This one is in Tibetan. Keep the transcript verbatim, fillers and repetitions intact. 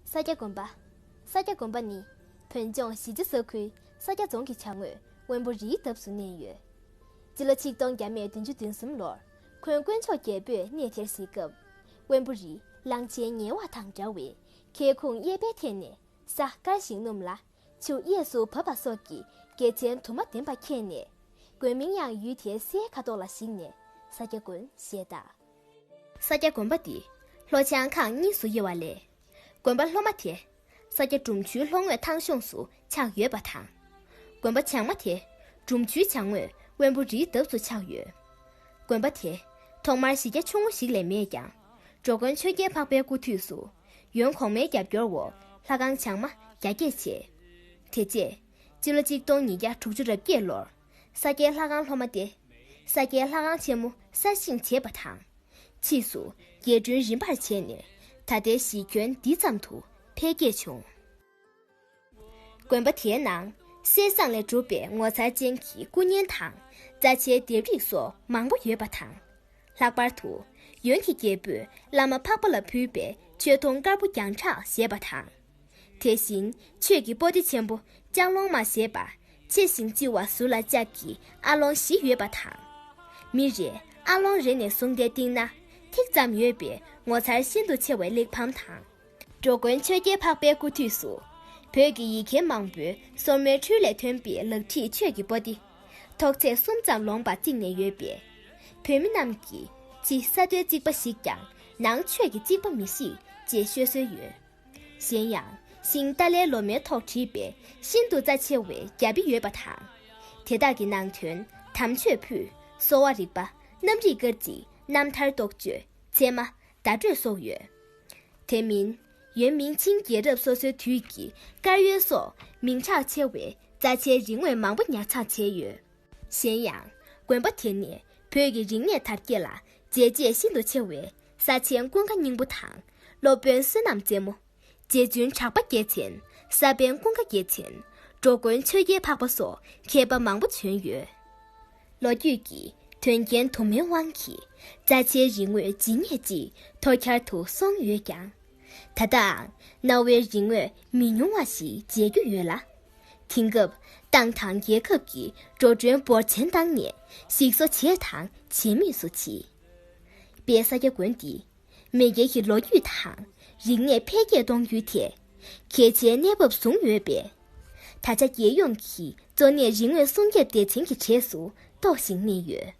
ས་སྐྱ་དགོན་པ། ས་སྐྱ་དགོན་པ་ནི་བོད་ལྗོངས་གཞིས་ཆགས་ས་ཁུལ་ས་སྐྱ་རྫོང་གི་བྱང་ངོས་དབོན་པོ་རིའི་འདབས་སུ་གནས་ཡོད། སྤྱི་ལོ་ཆིག་སྟོང་བརྒྱ་མེད་བདུན་ཅུ་དོན་གསུམ་ལོར་འཁོན་དཀོན་མཆོག་རྒྱལ་པོས་གནས་དེར་གཟིགས་སྐབས། དབོན་པོ་རི་གླང་ཆེན་ཉེ་བ་དང་འདྲ་བའི་ཁལ་ཁུང་གཡས་པའི་ཐད་ནས་ས་དཀར་ཞིང་སྣུམ་ལ་ཆུ་གཡས་སུ་བབས་པ་སོགས་ཀྱི་དགེ་མཚན་དུ་མ་ལྡན་པ་མཁྱེན་ནས། དགོན་མིང་ཡང་ཡུལ་དེའི་སའི་ཁ་དོག་ལ་གཞིགས་ནས་ས་སྐྱ་དགོན་ཞེས་བཏགས། ས་སྐྱ་དགོན་པ་འདི་ལྷོ་བྱང་ཁག་གཉིས་སུ་དབྱེ་བ་ལས། དགོན་པ་ལྷོ་མ་དེ་ས་སྐྱ་སྒྲུབ་མཆོད་ལྷོ་ངོས་ཐང་གཤོངས་སུ་ཆགས་ཡོད་པ་དང་། དགོན་པ་བྱང་མ་དེ་སྒྲུབ་མཆོད་བྱང་ངོས་དབོན་པོ་རིའི་འདབས་སུ་ཆགས་ཡོད། དགོན་པ་དེ་ཐོག་མར་གཞི་རྒྱ་ཆུང་ངུ་ཞིག་ལས་མེད་ཀྱང་། འགྲོ་མགོན་ཆོས་རྒྱལ་འཕགས་པའི་སྐུ་དུས་སུ་ཡོན་གོང་མའི་རྒྱབ་སྐྱོར་འོག་ལྷ་ཁང་བྱང་མ་རྒྱ་སྐྱེད་བྱས། དེ་རྗེས་སྤྱི་ལོ་ཆིག་སྟོང་ཉིས་བརྒྱ་དྲུག་ཅུ་རེ་བརྒྱད་ལོར་ས་སྐྱའི་ལྷ་ཁང་ལྷོ་མ་སྟེ། ས་སྐྱའི་ལྷ་ཁང་ཆེན་མོ་གསར་བཞེངས་བྱས་པ་དང་། ཕྱིས་སུ་རྒྱས་སྐྲུན་རིམ་པར་བྱས་ནས་ད་ལྟའི་གཞི་ཁྱོན་འདི་ཙམ་དུ་འཕེལ་རྒྱས་བྱུང་། དགོན་པ་དེའི་ནང་གསེར་ཟངས་ལས་གྲུབ་པའི་ངོ་མཚར་ཅན་གྱི་སྐུ་བརྙན་དང་རྩ་ཆེའི་ལྡེབས་རིས་སོགས་མང་པོ་ཡོད་པ་དང་། ལྷག་པར་དུ་ཡོན་གྱི་རྒྱལ་པོས་བླ་མ་འཕགས་པ་ལ་ཕུལ་བའི་མཆོད་སྡོང་དཀར་པོ་རྒྱང་གྲགས་ཞེས་པ་དང་། དེ་བཞིན་ཆོས་ཀྱི་པོ་ཏི་ཆེན་པོ་ལྕང་ལོང་མ་ཞེས་པ་ཆེ་ཞིང་ལྕི་བ་ཟུར་ལ་ལྕགས་ཀྱི་ཨ་ལོང་བཞི་ཡོད་པ་དང་། མི་རེས་ཨ་ལོང་རེ་ནས་བཟུང་སྟེ་རྟིང་ན་ཐིག་ཙམ་ཡོད་པའི་ངོ་མཚར་ཤིན་ཏུ་ཆེ་བའི་གླེགས་བམ་དང་། འགྲོ་མགོན་ཆོས་རྒྱལ་འཕགས་པའི་སྐུ་དུས་སུ་བོད་ཀྱི་ཡིག་མཁན་མང་པོས་སོར་མོའི་འཕྲུལ་ལས་ཐོན་པའི་ལག་བྲིས་ཆོས་ཀྱི་པོ་ཏི་ཐོག་ཚད་གསུམ་ཙམ་ལོངས་པ་བརྩིགས་ནས་ཡོད་པས། བོད་མི་རྣམས་ཀྱིས་ཕྱི་ས་རྡོའི་རྩིག་པ་ཞིག་ཀྱང་ནང་ཆོས་ཀྱི་རྩིག་པ་མི་ཤེས་ཅེས་ཤོད་སྲོལ་ཡོད། གཞན་ཡང་ཤིང་ཏཱ་ལའི་ལོ་མའི་ཐོག་བྲིས་པའི་ཤིན་ཏུ་རྩ་ཆེ་བའི་རྒྱ་དཔེ་ཡོད་པ་དང་། དེ་དག་གི་ནང་དོན་དམ་ཆོས་ཕུད། གསོ་བ་རིག་པ། གནམ་རིག་སྐར་རྩིས། རྣམ་ཐར་རྟོགས་བརྗོད། ཚད་མ། བརྡ་སྤྲོད་སོགས་ཡོད། དེ་མིན། ཡོན་མིང་ཆིང་རྒྱལ་རབས་སོ་སོའི་དུས་ཀྱི་དཀར་ཡོལ་སོགས་མིང་གྲགས་ཆེ་བའི་རྩ་ཆེའི་རིག་དངོས་མང་པོ་ཉར་ཚགས་བྱས་ཡོད། གཞན་ཡང་། དགོན་པ་དེ་ནི་བོད་ཀྱི་རིག་གནས་དར་རྒྱས་ལ་བྱས་རྗེས་ཤིན་ཏུ་ཆེ་བའི་ས་ཆེན་ཀུན་དགའ་སྙིང་པོ་དང་། སློབ་དཔོན་བསོད་ནམས་རྩེ་མོ། རྗེ་བཙུན་གྲགས་པ་རྒྱལ་མཚན། ས་པཎ་ཀུན་དགའ་རྒྱལ་མཚན། འགྲོ་མགོན་ཆོས་རྒྱལ་འཕགས་པ་སོགས་མཁས་པ་མང་པོ་བྱོན་ཡོད། ལོ་རྒྱུས་ཀྱི་དོན་རྐྱེན་དུ་མའི་དབང་གིས་རྩ་ཆེའི་རིག་དངོས་ཇི་སྙེད་ཅིག་ཐོ་འཁྱར་དུ་སོང་ཡོད་ཀྱང་། ད་ལྟའང་གནའ་བོའི་རིག་དངོས་མི་ཉུང་བ་ཞིག་མཇལ་རྒྱུ་ཡོད་ལ། དེང་སྐབས་ཏང་དང་རྒྱལ་ཁབ་ཀྱིས་འགྲོ་གྲོན་འབོར་ཆེན་བཏང་ནས་ཞིག་གསོ་བྱས་དང་བྱེད་མུས་སུ་མཆིས། དཔལ་ས་སྐྱ་དགོན་འདི་མེས་རྒྱལ་གྱི་ལོ་རྒྱུས་དང་རིག་གནས་འཕེལ་རྒྱས་གཏོང་རྒྱུའི་ཐད་གལ་ཆེའི་གནས་བབ་བཟུང་ཡོད་པས། ད་ཆ་རྒྱལ་ཡོངས་ཀྱི་གཙོ་གནད་རིག་དངོས་སྲུང་སྐྱོབ་སྡེ་ཚན་གྱི་གྲས་སུ་གཏོགས་ཤིང་གནས་ཡོད།